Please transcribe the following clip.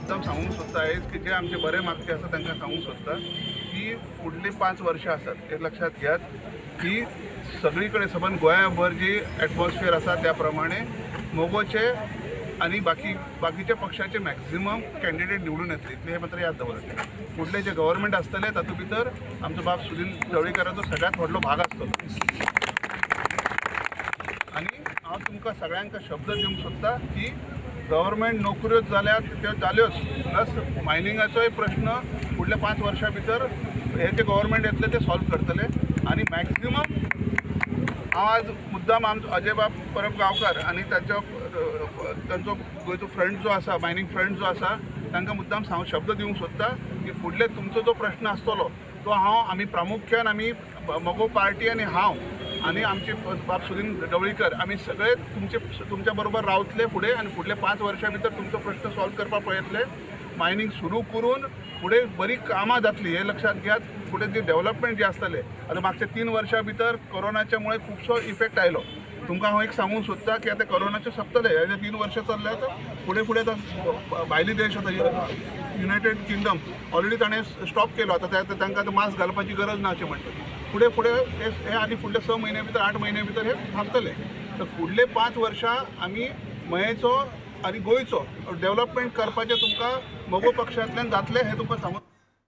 मुद्दाम सांगूंक सोदता आयज की जे आमचे बरे मागपी आसा तांकां सांगूंक सोदता की फुडली 5 वर्सां आसात, हे लक्षात घेयात की सगळी कडेन सबंद गोंयाभर जी एटमॉस्फियर आसा, त्या प्रमाणे मगोचे आनी बाकी बाकीच्या पक्षाचे मॅक्झिमम कॅन्डिडेट निवडून येतले, इतलें हे मात्र याद दवरात. फुडले जे गव्हर्मेंट आसतले, तातूंत भितर आमचो बाब सुदिन ढवळीकाराचो सगळ्यात व्हडलो भाग आसतलो. आनी हांव तुमकां सगळ्यांक शब्द दिवंक सोदता की गव्हर्मेंट नोकऱ्यो जाल्यात त्यो जाल्योच, प्लस मायनिंगाचोय प्रश्न फुडल्या 5 वर्सां भितर हे जे गव्हर्मेंट येतले ते सॉल्व करतले. आनी मॅक्झिमम हांव आज मुद्दाम आमचो अजय बाब परब गांवकार आनी तांचो तांचो गोंयचो फ्रंट जो आसा, मायनींग फ्रंट जो आसा, तांकां मुद्दाम हांव शब्द दिवंक सोदता की फुडले तुमचो जो प्रश्न आसतलो तो हांव आमी प्रामुख्यान आमी मगो पार्टी आनी हांव आनी आमचे बाब सुदिन ढवळीकर आमी सगळे तुमचे तुमच्या बरोबर रावतले फुडें आनी फुडले 5 वर्सां भितर तुमचो प्रश्न सॉल्व करपाक पळयतले. मायनींग सुरू करून फुडें बरी कामां जातली हें लक्षात घेयात. फुडें जे डेव्हलपमेंट जे आसतले, आतां मागच्या 3 वर्सां भितर कोरोनाच्या मुळे खुबसो इफेक्ट आयलो. तुमकां हांव एक सांगूंक सोदता की आतां कोरोनाचें सोंपतलें, हे 3 वर्सां चल्ले. आतां फुडें फुडें आतां भायले देश, आतां युनायटेड किंगडम ऑलरेडी ताणें स्टॉप केलो. आतां तांकां आतां मास्क घालपाची गरज ना अशें म्हणटा. फुडें फुडें हे हे आनी फुडले 6 म्हयन्या भितर, 8 म्हयन्या भितर हे थांबतले. तर फुडले 5 वर्सां आमी मयेचो आनी गोंयचो डेव्हलपमेंट करपाचें तुमकां मगो पक्षांतल्यान जातलें, हें तुमकां सांगून